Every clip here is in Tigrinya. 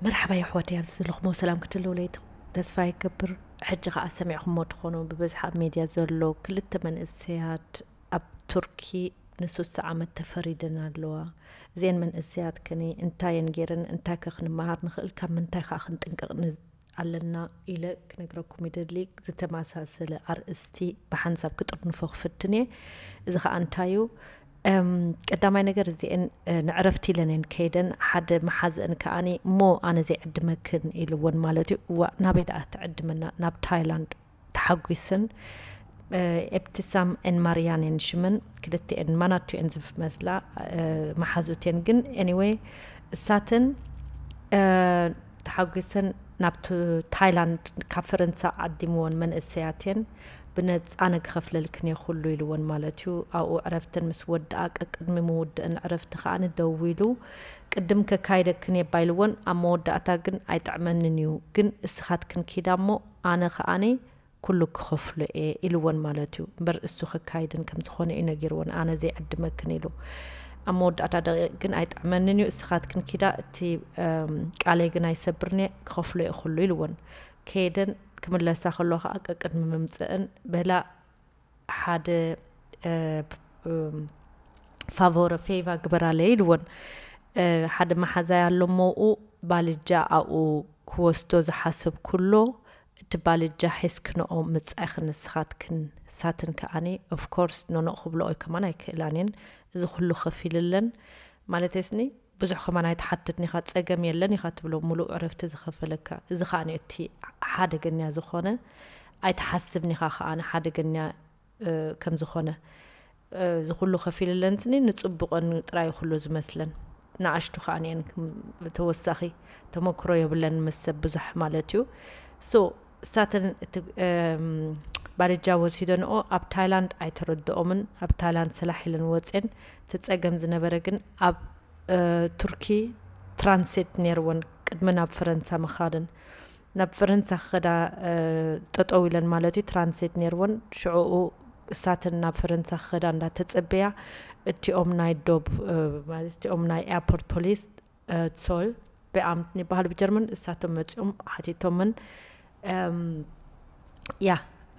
መርሓባ የሕዋተይ፣ ኣብዚ ዘለኹሞ ሰላም ክትህልውለይ ተስፋ ይገብር። ሕጂ ኸኣ ሰሚዕኹሞ ትኾኑ፣ ብብዝሒ ኣብ ሜድያ ዘሎ ክልተ መንእሰያት ኣብ ቱርኪ ንሱሳ ዓመት ተፈሪደን ኣለዋ። እዚአን መንእሰያት ከኒ እንታይ እየን ገይረን፣ እንታይ ከ ክንመሃር ንኽእል፣ ካብ ምንታይ ኸኣ ክንጥንቀቕ ን-፣ ኣለና ኢለ ክነግረኩም ይደሊ። ዝተመሳሰለ ኣርእስቲ ብሓንሳብ ክጥርንፎ ክፍትን እየ። እዚ ኸኣ እንታይ እዩ? እም፣ ቀዳማይ ነገር እዚአን፣ እ፣ ንዕረፍቲ ኢለን እየን ከይደን። ሓደ መሓዘአን ከኣኒ እሞ ኣነ ዘይዕድመክን ኢልወን ማለት እዩ። እዋ ናበይ ደኣ ትዕድመና? ናብ ታይላንድ ተሓጒስን፣ እ፣ ኤብትሳም ኤን ማርያን እየን ሽመን። ክልቲአን ማናቱ እየን ዝመስላ፣ እ፣ መሓዙት እየን። ግን ኤኒወይ እሳተን፣ እ፣ ተሓጒሰን ናብቲ ታይላንድ ካብ ፈረንሳ ዓዲምወን መንእሰያት እየን። ብነጻ ኣነ ክኸፍለልክን እየ ኩሉ ኢልወን ማለት እዩ። ኣብኡ ዕረፍተን ምስ ወድኣ ቀቅድሚ ምውድእን ዕረፍቲ ከኣ ንደዊሉ ቅድም ከካይደክን እየ እባ ኢልወን። ኣብ መወዳእታ ግን ኣይጥዕመንን እዩ፣ ግን እስኻትክን ኪዳ እሞ ኣነ ከኣኒ ኩሉ ክኸፍሎ እየ ኢልወን ማለት እዩ። እምበር እሱ ከካይደን ከም ዝኾነ እዩ ነጊርወን፣ ኣነ ዘይዕድመክን ኢሉ። ኣብ መወዳእታ ደቂቕ ግን ኣይጥዕመንን እዩ፣ እስኻትክን ኪዳ፣ እቲ፣ እም፣ ቃለይ ግን ኣይሰብርን እየ፣ ክኸፍሎ እየ ኩሉ ኢልወን። ከይደን ክምለሳ ከለዋ ከኣ ቀቅድሚ ምምጽእን በላ ሓደ፣ እ፣ እም፣ ፋቮረ ፌቫ ግበራለይ ኢልወን። እ፣ ሓደ መሓዛይ ኣሎ እሞ፣ ባልጃ ኣብኡ ክወስዶ ዝሓሰብኩ ኣሎ፣ እቲ ባልጃ ሒዝክንኦ ምጻእኺ ንስኻትክን ሳትን ከኣኒ፣ ኦፍ ኮርስ፣ ኖኖ ክብልኦ ከማን ኣይክእላን እየን። እዚ ኩሉ ከፊልለን፣ ማለተይስኒ፣ ብዙሕ ከማን ኣይትሓትትን ኢኻ፣ ጸገም የለን ኢኻ ትብሎ፣ ሙሉእ ዕረፍቲ ዝኸፈለካ። እዚ ከኣኒ እቲ ሓደገኛ ዝኾነ፣ ኣይትሓስብን ኢኻ ከኣ ንሓደገኛ፣ እ፣ ከም ዝኾነ። እ፣ እዚ ኩሉ ከፊልለን ስኒ ንጽቡቐን ጥራይ ኩሉ ዝመስለን። ንኣሽቱ ከኣ እየን ክም-፣ ተወሳኺ ተመክሮ የብለን ምስ ሰብ ብዙሕ ማለት እዩ። ሶ፣ እሳተን እቲ፣ እም፣ ባልጃ ወሲደንኦ ኣብ ታይላንድ ኣይተረድኦምን። ኣብ ታይላንድ ሰላሕ ኢለን ወፅየን። እቲ ጸገም ዝነበረ ግን ኣብ፣ እ፣ ቱርኪ ትራንሲት ነይርወን ቅድሚ ናብ ፈረንሳ ምኻድን። ናብ ፈረንሳ ክኸዳ፣ እ፣ ጠጠው ኢለን ማለት እዩ፣ ትራንሲት ነይርወን። ሽዑኡ እሳተን ናብ ፈረንሳ ክኸዳ እንዳተጸበያ፣ እቲኦም ናይ ዶብ፣ እ፣ ማለት እቲኦም ናይ ኤርፖርት ፖሊስ፣ እ፣ ሶል በኣምት ይበሃል ብጀርመን፣ እሳቶም መጺኦም ሓቲቶምን፣ እም፣ ያ፣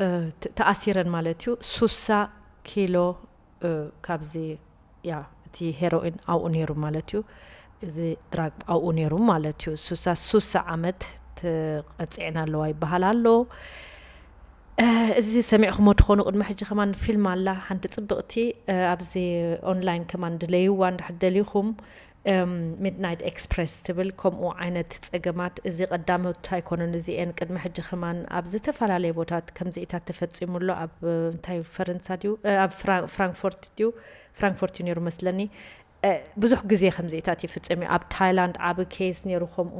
እ፣ ተ-፣ ተኣሲረን ማለት እዩ። ሱሳ ኪሎ፣ እ፣ ካብዚ፣ ያ፣ እቲ ሄሮኢን ኣብኡ ነይሩ ማለት እዩ። እዚ ድራግ ኣብኡ ነይሩ ማለት እዩ። ሱሳ፣ ሱሳ ዓመት ተቐጺዐን ኣለዋ ይበሃል ኣሎ። እ፣ እዚ ሰሚዕኹሞ ትኾኑ፣ ቅድሚ ሕጂ ከማን ፊልም ኣላ ሓንቲ ጽብቕቲ፣ እ፣ ኣብዚ ኦንላይን ከማን ድለይዋ እንድሕር ደሊኹም፣ እም፣ ሚድናይት ኤክስፕረስ ትብል ከምኡ ዓይነት ጸገማት። እዚ ቀዳሞት ኣይኮነን፣ እዚኤን ቅድሚ ሕጂ ከማን ኣብ ዝተፈላለየ ቦታት ከምዚኢታት ተፈጺሙ ኣሎ። ኣብ፣ እ፣ እንታይ ፈረንሳ ድዩ? እ፣ ኣብ ፍራ-፣ ፍራንክፎርት ድዩ? ፍራንክፎርት እዩ ነይሩ መስለኒ። እ፣ ብዙሕ ግዜ ከምዚኢታት ይፍጽም እዩ። ኣብ ታይላንድ ዓቢ ኬስ ነይሩ ከምኡ።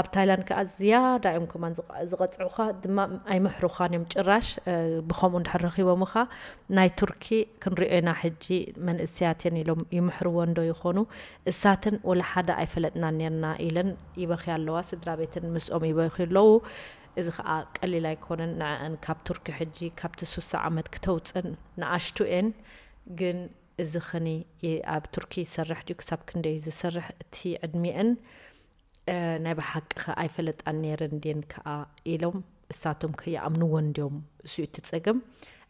ኣብ ታይላንድ ከኣ ዝያዳ እዮም ከማን ዝቐ-፣ ዝቐጽዑኻ፣ ድማ ኣይምሕሩኻን እዮም ጭራሽ። እ፣ ብኸምኡ እንድሕር ረኺቦምኻ፣ ናይ ቱርኪ ክንሪኦ ኢና ሕጂ፣ መንእሰያት እየን ኢሎም ይምሕርወን ዶ ይኾኑ? እሳተን ወላ ሓደ ኣይፈለጥናን ነርና ኢለን ይበኽያ ኣለዋ። ስድራ ቤተን ምስኦም ይበኽዩ ኣለዉ። እዚ ኸኣ ቀሊል ኣይኮነን። ንዐአን ካብ ቱርኪ ሕጂ ካብቲ ሱሳ ዓመት ክተውፀን ንኣሽቱ እየን። ግን እዚ ኸኒ ይ-፣ ኣብ ቱርኪ ይሰርሕ ድዩ? ክሳብ ክንደይ እዩ ዝሰርሕ እቲ ዕድሚአን? እ፣ ናይ ብሓቂ ኸ ኣይፈለጣን ነይረን ድየን ከኣ ኢሎም እሳቶም ከይኣምንዎ እንድዮም። እሱ እዩ እቲ ጸገም።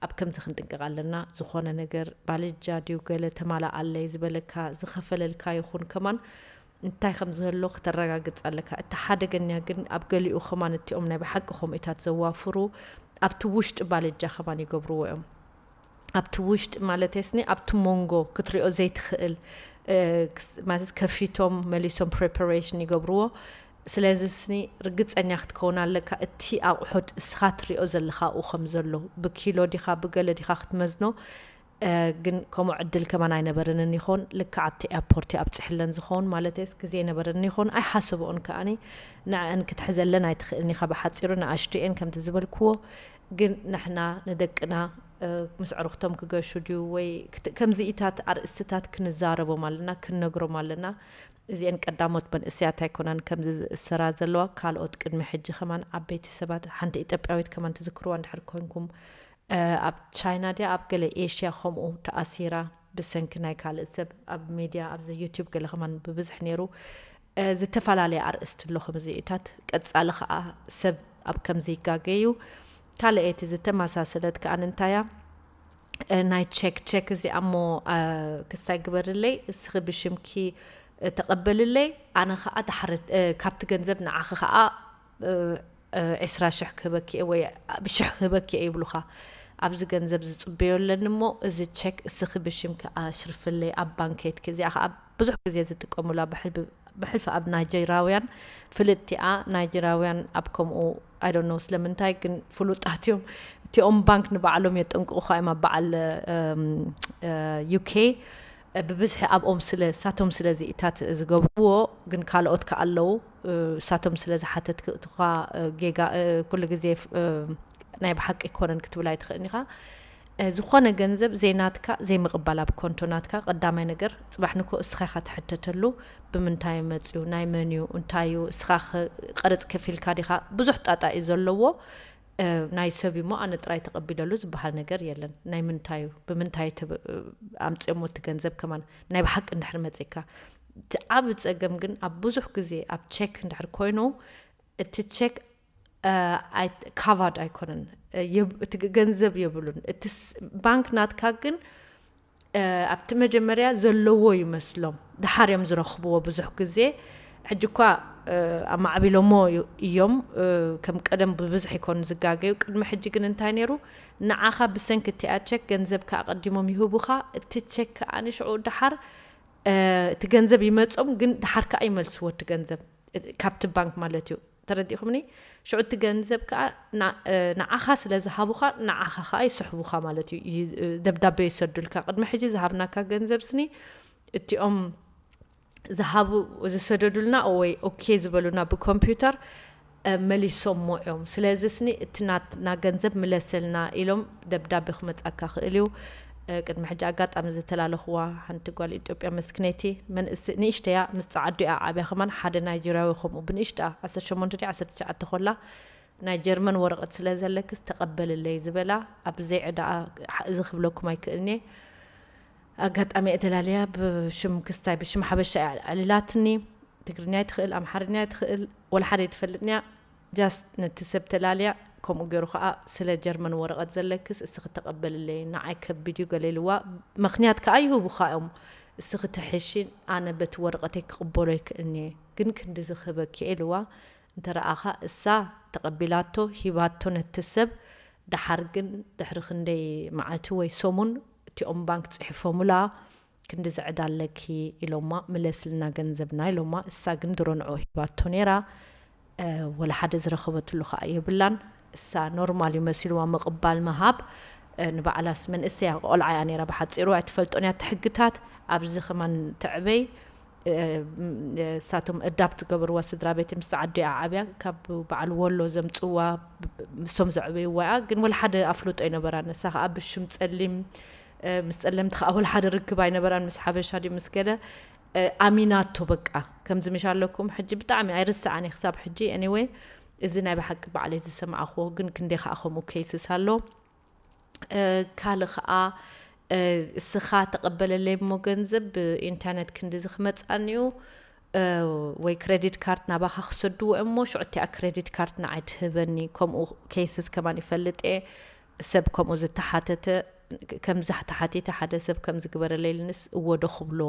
ኣብ ከምዚ ክንጥንቀቕ ኣለና። ዝኾነ ነገር ባልጃ ድዩ ገለ ተማልኣለይ ዝበለካ፣ ዝኸፈለልካ ይኹን ከማን እንታይ ከም ዝህሎ ክተረጋግጽ ኣለካ። እቲ ሓደገኛ ግን ኣብ ገሊኡ ከማን እቲኦም ናይ ብሓቂ ከምኡታት ዘዋፍሩ ኣብቲ ውሽጢ ባልጃ ከማን ይገብርዎ እዮም። ኣብቲ ውሽጢ ማለተይ ስኒ ኣብቲ መንጎ ክትሪኦ ዘይትኽእል፣ እ፣ ክስ-፣ ማለት ከፊቶም መሊሶም ፕሪፓሬሽን ይገብርዎ። ስለዚ ስኒ ርግጸኛ ክትከውን ኣለካ እቲ ኣቑሑት እስኻ ትሪኦ ዘለኻ ኣብኡ ከም ዘሎ ብኪሎ ዲኻ ብገለ ዲኻ ክትመዝኖ። እ፣ ግን ከምኡ ዕድል ከማን ኣይነበረንን ይኾን። ልክዕ ኣብቲ ኤርፖርት እዩ ኣብጽሕለን ዝኸውን ማለተይስ ግዜ ኣይነበረንን ይኾን። ኣይሓሰብኦን ከኣኒ ንዐን ክትሕዘለን ኣይትኽእልን ኢኻ። ብሓጺሩ ንኣሽቱ እየን ከምቲ ዝበልክዎ። ግን ንሕና ንደቅና፣ እ፣ ምስ ዕርኽቶም ክገሹ ድዩ ወይ ክት-፣ ከምዚኢታት ኣርእስትታት ክንዛረቦም ኣለና፣ ክንነግሮም ኣለና። እዚአን ቀዳሞት መንእሰያት ኣይኮናን ከምዚ ዝእሰራ ዘለዋ፣ ካልኦት ቅድሚ ሕጂ ከማን ዓበይቲ ሰባት፣ ሓንቲ ኢትዮጵያዊት ከማን ትዝክርዋ እንድሕር ኮንኩም፣ እ፣ ኣብ ቻይና ድያ ኣብ ገለ ኤሽያ ከምኡ ተኣሲራ ብሰንኪ ናይ ካልእ ሰብ ኣብ ሚድያ ኣብዚ ዩቲዩብ ገለ ከማን ብብዝሒ ነይሩ። ዝተፈላለየ ኣርእስቲ ኣሎ ከምዚኢታት። ቀጻሊ ከዓ ሰብ ኣብ ከምዚ ይጋገ እዩ። ካልኣይቲ ዝተመሳሰለት ከዓ እንታያ፣ ናይ ቸክ ቸክ እዚኣ እሞ ክስታይ ግበርለይ፣ እስኺ ብሽምኪ ተቐበልለይ፣ ኣነ ከዓ ድሓር ካብቲ ገንዘብ ንዓኺ ከዓ ዕስራ ሽሕ ክህበኪ እየ ወይ ብሽሕ ክህበኪ እየ ይብሉኻ። ኣብዚ ገንዘብ ዝፅበዮ ኣለኒ እሞ እዚ ቸክ እስኺ ብሽምኪ ኣሽርፍለይ ኣብ ባንከይትኪ። እዚኣ ከዓ ብዙሕ ግዜ ዝጥቀሙላ ብሕልፊ ኣብ ናይጀራውያን ፍልጥቲኣ። ናይጀራውያን ኣብ ከምኡ ኣይዶኖ ስለምንታይ ግን ፍሉጣት እዮም። እቲኦም ባንክ ንባዕሎም የጠንቅቑኻ እዮም ኣብ በዓል ዩኬ። ብብዝሒ ኣብኦም ስለ ሳቶም ስለ ዝኢታት ዝገብርዎ ግን ካልኦት ከ ኣለዉ። ሳቶም ስለ ዝሓተት ክእትኻ ጌጋ ኩሉ ግዜ ናይ ብሓቂ ይኮነን ክትብል ኣይትኽእልን ኢኻ። ዝኾነ ገንዘብ ዘይናትካ ዘይምቕባል ኣብ ኮንቶ ናትካ ቀዳማይ ነገር። ጽባሕ ንኮ እስኻ ኢኻ ትሕተተሉ። ብምንታይ መጽዩ፣ ናይ መን እዩ፣ እንታይ እዩ፣ እስኻ ቀረጽ ከፊልካ ዲኻ? ብዙሕ ጣጣ እዩ ዘለዎ። ናይ ሰብ እሞ ኣነ ጥራይ ተቐቢለሉ ዝበሃል ነገር የለን። ናይ ምንታይ እዩ፣ ብምንታይ ኣምፅኦሞ እቲ ገንዘብ ከማን ናይ ብሓቂ እንድሕር መፅካ። እቲ ዓብ ፀገም ግን ኣብ ብዙሕ ግዜ ኣብ ቸክ እንድሕር ኮይኑ እቲ ቸክ ካቫድ ኣይኮነን፣ እቲ ገንዘብ የብሉን። እቲ ባንክ ናትካ ግን ኣብቲ መጀመርያ ዘለዎ ይመስሎም፣ ድሓር እዮም ዝረኽብዎ ብዙሕ ግዜ። ሕጂ እኳ ኣማዕቢሎሞ እዮም፣ ከም ቀደም ብብዝሒ ይኮኑ ዝጋገዩ። ቅድሚ ሕጂ ግን እንታይ ነይሩ? ንዓኻ ብሰንኪ እቲኣ ቸክ ገንዘብካ ኣቐዲሞም ይህቡኻ። እቲ ቸክ ከዓ ንሽዑ ድሓር እቲ ገንዘብ ይመጾም፣ ግን ድሓር ከዓ ይመልስዎ እቲ ገንዘብ ካብቲ ባንክ ማለት እዩ። ተረዲእኹምኒ? ሽዑ እቲ ገንዘብ ከዓ ንዓኻ ስለ ዝሃቡኻ ንዓኻ ከዓ ይስሕቡኻ ማለት እዩ። ደብዳቤ ይሰዱልካ። ቅድሚ ሕጂ ዝሃብናካ ገንዘብ ስኒ እቲኦም ዝሃቡ ዝሰደዱልና ወይ ኦኬ ዝበሉና ብኮምፒውተር መሊሶሞ እዮም። ስለዚ ስኒ እቲ ናትና ገንዘብ ምለሰልና ኢሎም ደብዳቤ ክመጻካ ክእል እዩ። ቅድሚ ሕጂ ኣጋጣሚ ዝተላለኽዋ ሓንቲ ጓል ኢትዮጵያ መስክነይቲ መንእስ ንእሽተያ ምስ ጸዓዱ እያ ዓብያ ከማን ሓደ ናይጀርያዊ ከምኡ ብንእሽታ ዓሰርተ ሸሞንተ ዓሰርተ ትሽዓተ ኮላ ናይ ጀርመን ወረቐት ስለ ዘለክስ ተቐበልለይ ዝበላ ኣብ ዘይዕዳኣ እዚ ክብለኩም ኣይክእልኒ። ኣጋጣሚ እየ ተላልያ ብሽም ክስታይ ብሽም ሓበሻ እያ ኣዕሊላትኒ። ትግርኛ ይትኽእል ኣምሓርኛ ይትኽእል ወላ ሓደ ይትፈልጥንያ። ጃስት ነቲ ሰብ ተላልያ ከምኡ ገይሩ ከዓ ስለ ጀርመን ወረቐት ዘለክስ እስኺ ተቐበልለይ ንዓይ ከቢድ እዩ ገለ ኢልዋ። ምኽንያት ከዓ ይህቡኻ እዮም። እስኺ ትሕሺ ኣነ በቲ ወረቐተይ ክቕበሎ ይክእልኒ እየ ግን ክንዲ ዝኽበኪ እየ ኢልዋ። እንተረኣኻ እሳ ተቐቢላቶ ሂባቶ ነቲ ሰብ። ደሓር ግን ድሕሪ ክንደይ መዓልቲ ወይ ሰሙን እቲኦም ባንክ ጽሒፎምላ ክንዲ ዝዕዳ ኣለኪ ኢሎማ ምለስልና ገንዘብና ኢሎማ። እሳ ግን ድሮ ንዑ ሂባቶ ነይራ። ወላ ሓደ ዝረኸበትሉ ከዓ የብላን። እሳ ኖርማል እዩ መሲልዋ ምቕባል ምሃብ። ንባዕላስ መንእሰያ ቆልዓ እያ ነይራ ብሓፂሩ ኣይትፈልጦን እያ ትሕግታት። ኣብዚ ከማን ትዕበይ። እሳቶም እዳፕት ዝገበርዋ ስድራ ቤት ምስ ዓዲ ዓብያ ካብ በዓል ወሎ ዘምፅዋ ምስቶም ዘዕበይዋ እያ። ግን ወላ ሓደ ኣፍልጦ ኣይነበራን። ንሳ ከዓ ብሽም ፀሊም ምስ ፀለምቲ ከዓ ወላ ሓደ ርክብ ኣይነበራን። ምስ ሓበሻ ድዩ ምስ ገለ ኣሚናቶ በቃ ከምዚ ምሽ ኣለኩም። ሕጂ ብጣዕሚ ኣይርስዓን ክሳብ ሕጂ። Anyway እዚ ናይ ብሓቂ ባዕለይ ዝሰማዕክዎ ግን ክንደይ ከዓ ከምኡ ኬስስ ኣሎ። ካልእ ከዓ እስኻ ተቐበለለይ እሞ ገንዘብ ብኢንተርነት ክንድዚ ክመፃኒ እዩ ወይ ክሬዲት ካርድ ናባኻ ክሰድዎ እሞ ሽዑ እቲኣ ክሬዲት ካርድ ንዓይ ትህበኒ። ከምኡ ኬስስ ከማን ይፈልጥ እየ። ሰብ ከምኡ ዝተሓተተ ከምዚ ተሓቲተ ሓደ ሰብ ከምዚ ግበረለይ ኢልንስ እወ ዶ ክብሎ?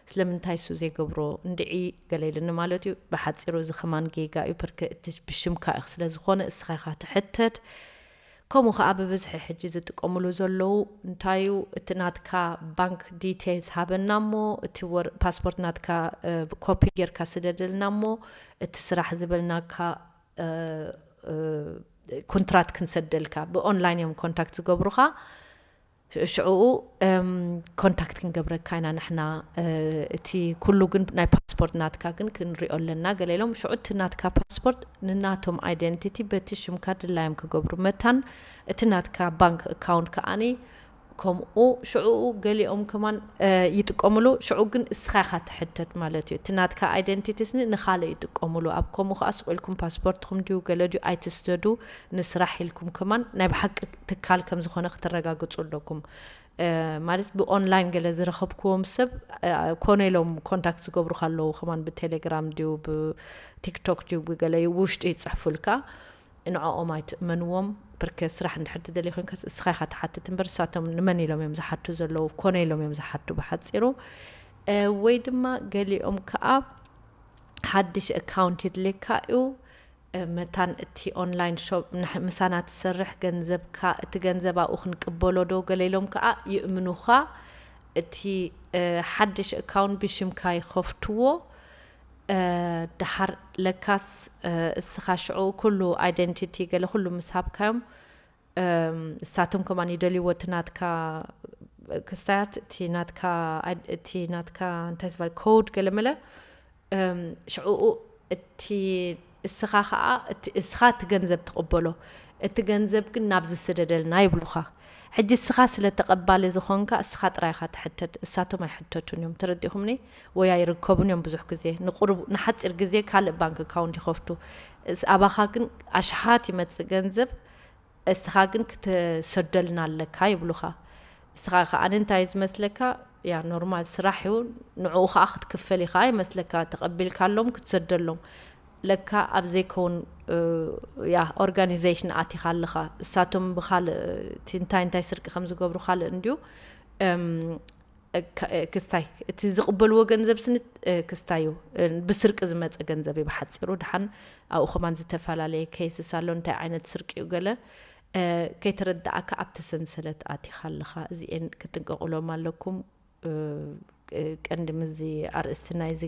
ስለምንታይ እሱ ዘይገብሮ እንድዒ ገለ ኢልኒ ማለት እዩ። ብሓፂሩ እዚ ከማን ጌጋ እዩ። ብርክ እቲ ብሽምካ ኢኽ ስለ ዝኾነ እስኻ ኢኻ ትሕተት። ከምኡ ከዓ ብብዝሒ ሕጂ ዝጥቀምሉ ዘለዉ እንታይ እዩ እቲ ናትካ ባንክ ዲቴይልስ ሃበና እሞ እቲ ፓስፖርት ናትካ ኮፒ ጌርካ ስደደልና እሞ እቲ ስራሕ ዝበልናካ ኮንትራት ክንሰደልካ ብኦንላይን እዮም ኮንታክት ዝገብሩኻ። ሽዑኡ ኮንታክት ክንገብረካ ኢና ንሕና። እቲ ኩሉ ግን ናይ ፓስፖርት ናትካ ግን ክንሪኦ ኣለና ገለ ኢሎም ሽዑ እቲ ናትካ ፓስፖርት ንናቶም ኣይደንቲቲ በቲ ሽምካ ድላዮም ክገብሩ መታን እቲ ናትካ ባንክ ኣካውንት ከዓኒ ከምኡ ሽዑ ገሊኦም ከማን ይጥቀምሉ። ሽዑ ግን እስኻ ኢኻ ትሕተት ማለት እዩ። እቲ ናትካ ኣይደንቲቲ ስኒ ንኻልእ ይጥቀምሉ። ኣብ ከምኡ ከዓ ስቕ ኢልኩም ፓስፖርትኩም ድዩ ገለ ድዩ ኣይትስደዱ፣ ንስራሕ ኢልኩም ከማን ናይ ብሓቂ ትካል ከም ዝኾነ ክትረጋግፁ ኣለኩም። ማለት ብኦንላይን ገለ ዝረኸብክዎም ሰብ ኮነ ኢሎም ኮንታክት ዝገብሩካ ኣለዉ። ከማን ብቴሌግራም ድዩ ብቲክቶክ ድዩ ብገለ ውሽጢ ይፅሕፉልካ። ንዕኦም ኣይትእመንዎም። ብርክ ስራሕ እንድሕር ትደሊ ኮንካ እስኻ ኢኻ ትሓትት እምበር እሳቶም ንመን ኢሎም እዮም ዝሓቱ ዘለዉ? ኮነ ኢሎም እዮም ዝሓቱ ብሓፂሩ። ወይ ድማ ገሊኦም ከዓ ሓድሽ ኣካውንት የድልየካ እዩ። መታን እቲ ኦንላይን ሾፕ ምሳና ትሰርሕ ገንዘብካ፣ እቲ ገንዘብ ኣብኡ ክንቅበሎ ዶ ገለ ኢሎም ከዓ ይእምኑኻ። እቲ ሓድሽ ኣካውንት ብሽምካ ይኸፍትዎ። ደሓር ለካስ እስኻ ሽዑ ኩሉ ኣይደንቲቲ ገለ ኩሉ ምስ ሃብካዮም እሳቶም ከማን ይደልይዎ እቲ ናትካ ክስታያት እቲ ናትካ እቲ ናትካ እንታይ ዝበሃል ኮድ ገለ መለ ሽዕኡ እቲ እስኻ ከዓ እስኻ እቲ ገንዘብ ትቕበሎ፣ እቲ ገንዘብ ግን ናብ ዝስደደልና ይብሉኻ። ሕጂ እስኻ ስለ ተቐባሊ ዝኾንካ እስኻ ጥራይኻ ትሕተት፣ እሳቶም ኣይሕተቱን እዮም። ተረዲኹምኒ ወይ ኣይርከቡን እዮም። ብዙሕ ግዜ ንቁሩብ ንሓፂር ግዜ ካልእ ባንክ ኣካውንት ይኸፍቱ። ኣባኻ ግን ኣሽሓት ይመፅእ ገንዘብ፣ እስኻ ግን ክትሰደልና ኣለካ ይብሉኻ። እስኻ ከዓ እንታይ ዝመስለካ ያ ኖርማል ስራሕ እዩ። ንዕኡ ከዓ ክትክፈል ኢኻ ይመስለካ። ተቐቢልካሎም ክትሰደሎም ለካ ኣብ ዘይከውን ያ ኦርጋኒዜሽን ኣቲኻ ኣለኻ። እሳቶም ብካልእ እንታይ እንታይ ስርቂ ከም ዝገብሩ ካልእ እንድዩ። ክስታይ እቲ ዝቕበልዎ ገንዘብ ስኒ ክስታይ እዩ። ብስርቂ ዝመፀ ገንዘብ እዩ ብሓፂሩ። ድሓን ኣብኡ ከማን ዝተፈላለየ ኬይስስ ኣሎ። እንታይ ዓይነት ስርቂ እዩ ገለ ከይተረዳእካ ኣብቲ ሰንሰለት ኣቲኻ ኣለኻ። እዚኤን ክትጥንቀቑሎም ኣለኩም። ቀንዲ ምዚ ኣርእስቲ ናይዚ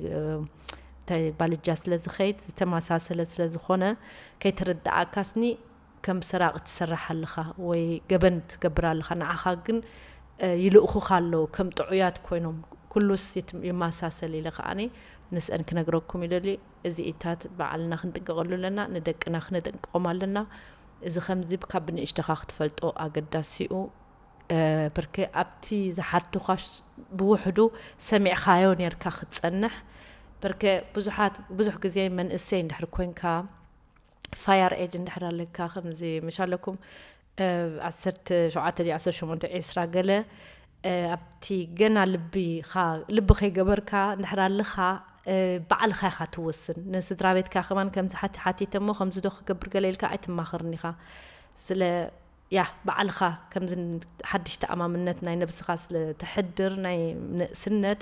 ባልጃ ስለ ዝኸይድ ዝተመሳሰለ ስለ ዝኾነ ከይተረዳእካ ስኒ ከም ሰራቂ ትሰርሕ ኣለኻ ወይ ገበን ትገብር ኣለኻ። ንዓኻ ግን ይልእኹኻ ኣለዉ ከም ጥዑያት ኮይኖም። ኩሉስ ይመሳሰል ኢለ ከዓኒ ምስአን ክነግረኩም ይደሊ። እዚኢታት ባዕልና ክንጥንቀቐሉ ኣለና፣ ንደቅና ክነጠንቅቆም ኣለና። እዚ ከምዚ ካብ ብንእሽተኻ ክትፈልጦ ኣገዳሲኡ። ብርክ ኣብቲ ዝሓቱኻ ብውሕዱ ሰሚዕኻዮ ነርካ ክትጸንሕ። ብርክ ብዙሓት ብዙሕ ግዜ መንእሰይ እንድሕር ኮንካ ፋየር ኤጅ እንድሕር ኣለካ ከምዚ ምሽ ኣለኩም ዓሰርተ ሸውዓተ ዓሰርተ ሸሞንተ ዒስራ ገለ ኣብቲ ገና ልቢኻ ልቢ ከይገበርካ እንድሕር ኣለኻ ባዕልኻ ኢኻ ትወስን። ንስድራ ቤትካ ከማን ከምዚ ሓቲ ሓቲተ እሞ ከምዚ ዶ ክገብር ገለ ኢልካ ኣይትማኸርን ኢኻ። ስለ ያ ባዕልኻ ከምዚ ሓድሽ ተኣማምነት ናይ ነብስኻ ስለ ተሕድር ናይ ንእስነት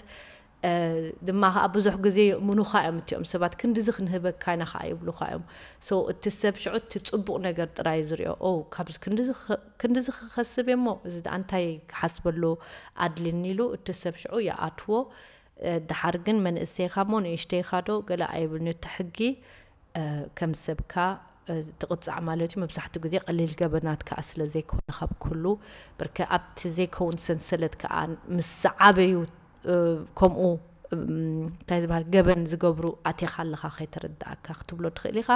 ድማ ከዓ ብዙሕ ግዜ የእምኑኻ እዮም እቲኦም ሰባት ክንድዚ ክንህበካ ኢና ከዓ ይብሉኻ እዮም። So እቲ ሰብ ሽዑ እቲ ፅቡቕ ነገር ጥራይ ዝሪኦ ኦ ካብዚ ክንድዚ ክንድዚ ክኸስብ እየ እሞ እዚ ደኣ እንታይ ክሓስበሉ ኣድልኒ ኢሉ እቲ ሰብ ሽዑ ይኣትዎ። ድሓር ግን መንእሰይኻ እሞ ንእሽተይኻ ዶ ገለ ኣይብልኒ እቲ ሕጊ ከም ሰብካ ትቕጻዕ ማለት እዩ። መብዛሕትኡ ግዜ ቀሊል ገበናት ከኣ ስለ ዘይኮነ ካብ ኩሉ ብርከ ኣብቲ ዘይከውን ሰንሰለት ከኣ ምስ ዝዓበዩ ከምኡ እንታይ ዝበሃል ገበን ዝገብሩ ኣቲኻ ኣለኻ ከይተረዳእካ ክትብሎ ትኽእል ኢኻ።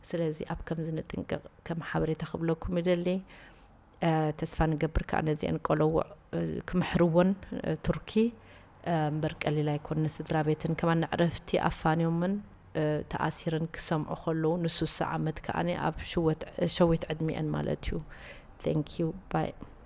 ስለዚ ኣብ ከምዚ ንጥንቅቕ ከም ሓበሬታ ክብለኩም ይደሊ። ተስፋ ንገብር ከኣ ነዚአን ቆለውዕ ክምሕርወን ቱርኪ እምበር ቀሊል ኣይኮን። ንስድራ ቤትን ከማን ንዕረፍቲ ኣፋንዮምን ተኣሲረን ክሰምዑ ከለዉ ንሱሳ ዓመት ከኣ ኣብ ሸዊት ዕድሚአን ማለት እዩ። Thank you bye።